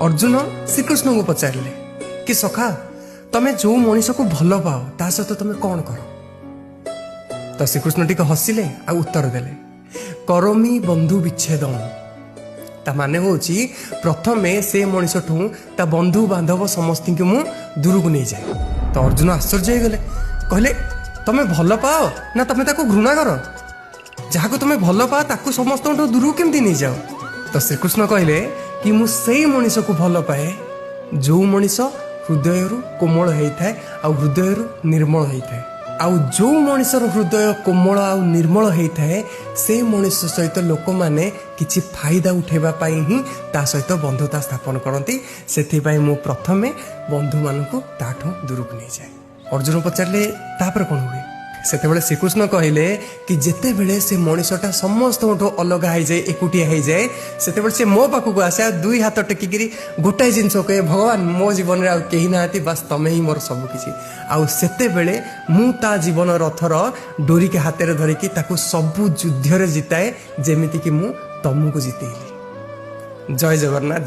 ଅର୍ଜୁନ ଶ୍ରୀକୃଷ୍ଣଙ୍କୁ ପଚାରିଲେ କି ସଖା, ତମେ ଯୋଉ ମଣିଷକୁ ଭଲ ପାଅ, ତା ସହିତ ତମେ କ'ଣ କର? ତ ଶ୍ରୀକୃଷ୍ଣ ଟିକେ ହସିଲେ ଆଉ ଉତ୍ତର ଦେଲେ, କରୋମି ବନ୍ଧୁ ବିଚ୍ଛେଦମ। ତା ମାନେ ହେଉଛି, ପ୍ରଥମେ ସେ ମଣିଷଠୁ ତା ବନ୍ଧୁ ବାନ୍ଧବ ସମସ୍ତଙ୍କୁ ମୁଁ ଦୂରକୁ ନେଇଯାଏ। ତ ଅର୍ଜୁନ ଆଶ୍ଚର୍ଯ୍ୟ ହେଇଗଲେ, କହିଲେ, ତମେ ଭଲ ପାଅ ନା ତମେ ତାକୁ ଘୃଣା କର? ଯାହାକୁ ତମେ ଭଲ ପାଅ, ତାକୁ ସମସ୍ତଙ୍କଠୁ ଦୂରକୁ କେମିତି ନେଇଯାଅ? ତ ଶ୍ରୀକୃଷ୍ଣ କହିଲେ କି ମୁଁ ସେଇ ମଣିଷକୁ ଭଲ ପାଏ, ଯୋଉ ମଣିଷ ହୃଦୟରୁ କୋମଳ ହେଇଥାଏ ଆଉ ହୃଦୟରୁ ନିର୍ମଳ ହେଇଥାଏ। ଆଉ ଯୋଉ ମଣିଷର ହୃଦୟ କୋମଳ ଆଉ ନିର୍ମଳ ହେଇଥାଏ, ସେ ମଣିଷ ସହିତ ଲୋକମାନେ କିଛି ଫାଇଦା ଉଠେଇବା ପାଇଁ ହିଁ ତା ସହିତ ବନ୍ଧୁତା ସ୍ଥାପନ କରନ୍ତି। ସେଥିପାଇଁ ମୁଁ ପ୍ରଥମେ ବନ୍ଧୁମାନଙ୍କୁ ତାଠୁ ଦୂରକୁ ନେଇଯାଏ। ଅର୍ଜୁନ ପଚାରିଲେ, ତାପରେ କ'ଣ ହୁଏ? ସେତେବେଳେ ଶ୍ରୀକୃଷ୍ଣ କହିଲେ କି ଯେତେବେଳେ ସେ ମଣିଷଟା ସମସ୍ତଙ୍କଠୁ ଅଲଗା ହେଇଯାଏ, ଏକୁଟିଆ ହେଇଯାଏ, ସେତେବେଳେ ସେ ମୋ ପାଖକୁ ଆସେ ଆଉ ଦୁଇ ହାତ ଟେକିକିରି ଗୋଟାଏ ଜିନିଷ କହେ, ଭଗବାନ, ମୋ ଜୀବନରେ ଆଉ କେହି ନାହାନ୍ତି, ବାସ୍ ତମେ ହିଁ ମୋର ସବୁ କିଛି। ଆଉ ସେତେବେଳେ ମୁଁ ତା ଜୀବନ ରଥର ଡୋରିକି ହାତରେ ଧରିକି ତାକୁ ସବୁ ଯୁଦ୍ଧରେ ଜିତାଏ, ଯେମିତିକି ମୁଁ ତମକୁ ଜିତେଇଲି। ଜୟ ଜଗନ୍ନାଥ।